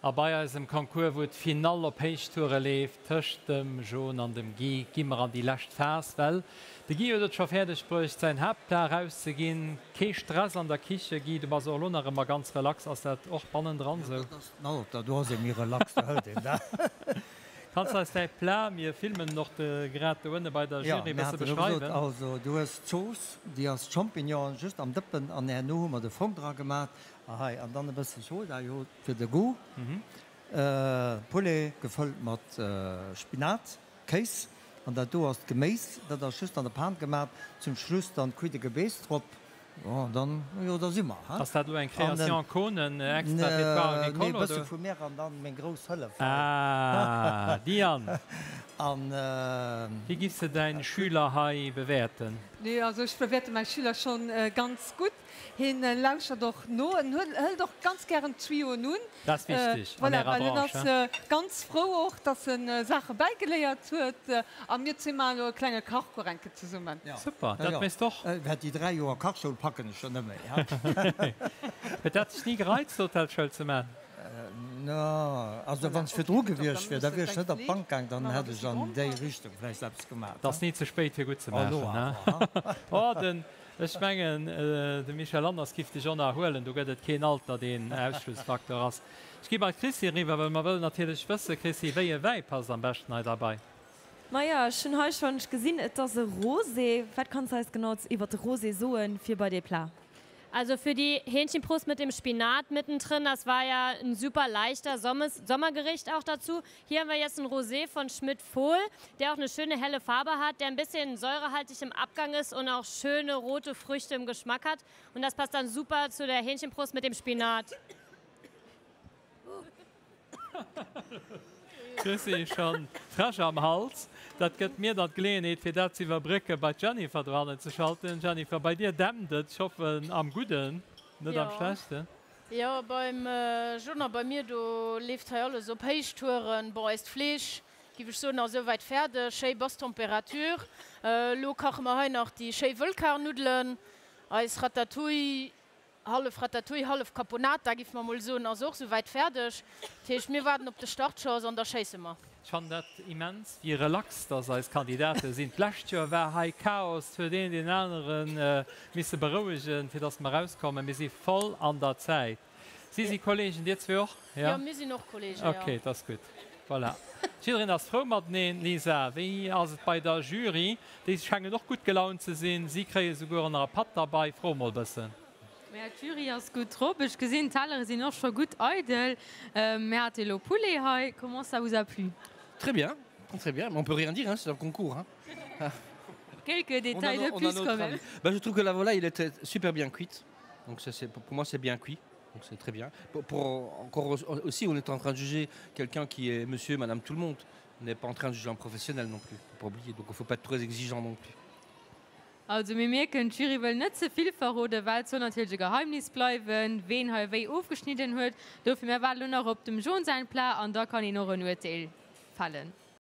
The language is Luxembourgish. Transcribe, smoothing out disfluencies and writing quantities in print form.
A bei eisem Concours, wou d'Finall op Héichtoure leeft tëscht dem Jon an dem Guy, gi mer an déi lescht Phas, well de Guy huet et scho fäerdeg bruecht, säin Haaptplat erauszeginn. Kee Stress an der Kiche, Guy, du bass och elo nach ëmmer ganz relax. Ass dat och bannendran esou? Jo, dat ass den Alter, do ass ee méi relax, do hëlt een dat. Kanns eis däi Plat, mir filmen en och grad do ënne bei der Jury, e bësse beschreiwen? Also du hues d'Zooss, déi ass Champignonen just am Dëppen an herno hu mer de Fong dra gemat a hei an dann e bësse Soda jo fir de Goût. Poulet gefëllt mat Spinat, Kéis an dat do ass d'Geméis, dat ass just an der Pan gemat. Zum Schluss dann d'Cuit de Gebeess drop. Jo, an dann, jo, da si mer, he? Ass dat elo eng Création Konen extra fir d'Foire Agricole, oder? Nee, e bësse vu mär an dann meng grouss Hëllef hei. Ah, Diane! An. Wéi giffs de däin Schüler hei bewäerten? Nee, also ech bewäerte mäi Schüler schonn ganz gutt. Hien lauschert och no, en hëlt och ganz gären d'Tuyauxen un. Dat ass wichteg an Voilà, ärer well en Branche, ass he? ganz frou och, dass en Saache bäigeléiert huet. A mir zwee maachen elo e klenge Kachcours eng Kéier zesummen. Super, dat méchs de och. Well déi 3 Joer Kachschoul packen ech jo net méi. Huet dat dech ni gereizt, Hotelschoul ze maachen? No, also wann ech virdru gewiescht wier, da wier ech net op d'Bank gaang, dann hätt ech an déi Richtung vläicht eppes gemaach. Et ass ni ze spéit fir gutt ze maachen, he? Oh, den, ech mengen, de Michel Lanners giff dech och nach huelen, do gëtt et keen Alter, deen Ausschlussfaktor ass. Ech gi bei d'Chrissi eriwwer, well mer wëllen natierlech wëssen, Chrissi, wéi e Wäi passt am beschten hei derbei? Maja, ech hunn hei schonn, ech gesinn, et ass e Rosé. Wat kanns de eis genau iwwert de Rosé soen, fir bei dee Plat? Also für die Hähnchenbrust mit dem Spinat mittendrin, das war ja ein super leichter Sommergericht auch dazu. Hier haben wir jetzt einen Rosé von Schmidt-Fohl, der auch eine schöne helle Farbe hat, der ein bisschen säurehaltig im Abgang ist und auch schöne rote Früchte im Geschmack hat. Und das passt dann super zu der Hähnchenbrust mit dem Spinat. Chrissy, Schon Fräsch am Hals. Dat gëtt mir dann d'Geleeënheet, fir dat ze iwwerbrécken, bei d'Jennifer dohannen ze schalten. Jennifer, bei dir dämmt et, ech hoffen am Gudden, net am Schlechten. Jo, beim John a bei mir, do leeft hei alles op Héichtouren. Bon, eist Fleesch, giff ech soen, ass esouwäit fäerdeg, schéi bass Temperature. Elo kache mer hei nach déi schéi Wëllkarnuddelen, eis Ratatouille. Hallef Ratatouille, hallef Caponata, giff mer mol soen, ass och souwäit färdeg. Dat heescht, mir waarden op de Startschoss an da schéisse mer. Ech fannen dat immens, wéi relax dass eis Kandidate sinn. D'lescht Joer war hei Chaos, et huet een deen anere misse berouegen, fir dass mer erauskommen. Mir si voll an der Zäit. Si si Kollegen, dir zwee och? Jo, mir sinn och Kollegen, jo. Ok, dat ass gutt. Voilà. Jiddereen ass frou mateneen. Lisa, wéi ass et bei der Jury? Déi schengen och gutt gelaunt ze sinn. Si kréie souguer nach e Patt derbei. Fro mol bëssen. Maja, d'Jury ass gutt drop. Ech gesinn, d'Tellere sinn och scho gutt eidel. Mir hate elo Poulet hei. Comment ça vous a plu? Très bien, très bien. Mais on peut rien dire, hein, c'est un concours, hein. Quelques détails de plus quand même. Bah, je trouve que la volaille, elle était super bien cuite. Donc ça, c'est, pour moi, c'est bien cuit. Donc c'est très bien. Pour, pour encore aussi, on est en train de juger quelqu'un qui est monsieur, madame, tout le monde. On n'est pas en train de juger un professionnel non plus. Faut pas oublier. Donc il faut pas être très exigeant non plus. Also mir mierken, d'Jury wëll net ze vill verroden, well et soll natierlech e Geheimnis bleiwen, ween hei wéi ofgeschnidden huet. Dofir, mir waarden elo nach op dem Jon säin Plat an da kann een och en Urteel fällen.